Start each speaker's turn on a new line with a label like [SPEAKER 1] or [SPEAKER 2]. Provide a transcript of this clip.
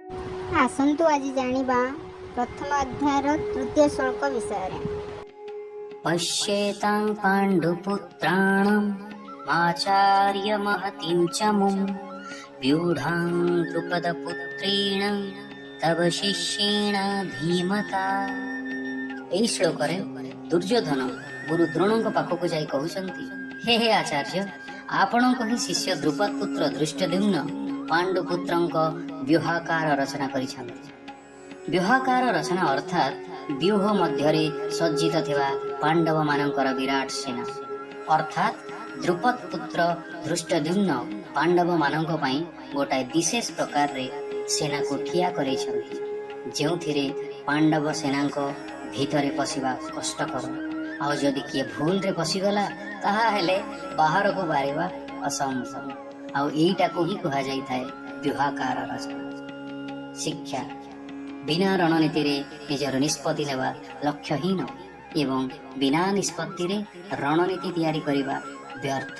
[SPEAKER 1] ଆସନ୍ତୁ ଆଜି ଜାଣିବା ପ୍ରଥମ ଅଧ୍ୟାୟର ତୃତୀୟ ଶ୍ଳୋକ ବିଷୟରେ।
[SPEAKER 2] पश्येतां पाण्डुपुत्राणाम् आचार्यमहतीं च मुं व्यूढां द्रुपदपुत्रेण तव ଶିଷ୍ୟେଣ ଧୀମତା। ଏହି ଶ୍ଳୋକରେ ଦୁର୍ଯ୍ୟୋଧନ ଗୁରୁ ଦ୍ରୋଣଙ୍କ ପାଖକୁ ଯାଇ କହୁଛନ୍ତି, ହେ ହେ ଆଚାର୍ଯ୍ୟ, ଆପଣଙ୍କ ହିଁ ଶିଷ୍ୟ ଦ୍ରୁପଦ ପୁତ୍ର ଧୃଷ୍ଟଦ୍ୟୁମ୍ନ ପାଣ୍ଡୁପୁତ୍ରଙ୍କ ବ୍ୟୁହାକାର ରଚନା କରିଛନ୍ତି। ବ୍ୟୁହାକାର ରଚନା ଅର୍ଥାତ୍ ବ୍ୟୁହ ମଧ୍ୟରେ ସଜ୍ଜିତ ଥିବା ପାଣ୍ଡବମାନଙ୍କର ବିରାଟ ସେନା। ଅର୍ଥାତ୍ ଦ୍ରୁପଦ ପୁତ୍ର ଧୃଷ୍ଟଦ୍ୟୁମ୍ନ ପାଣ୍ଡବମାନଙ୍କ ପାଇଁ ଗୋଟାଏ ବିଶେଷ ପ୍ରକାରରେ ସେନାକୁ ଠିଆ କରେଇଛନ୍ତି, ଯେଉଁଥିରେ ପାଣ୍ଡବ ସେନାଙ୍କ ଭିତରେ ପଶିବା କଷ୍ଟକର, ଆଉ ଯଦି କିଏ ଭୁଲରେ ପଶିଗଲା, ତାହା ହେଲେ ବାହାରକୁ ବାହାରିବା ଅସମ୍ଭବ। ଆଉ ଏଇଟାକୁ ହିଁ କୁହାଯାଇଥାଏ ବ୍ୟୁହାକାର ରଚନା। ଶିକ୍ଷା: ବିନା ରଣନୀତିରେ ନିଜର ନିଷ୍ପତ୍ତି ନେବା ଲକ୍ଷ୍ୟହୀନ ଏବଂ ବିନା ନିଷ୍ପତ୍ତିରେ ରଣନୀତି ତିଆରି କରିବା ବ୍ୟର୍ଥ।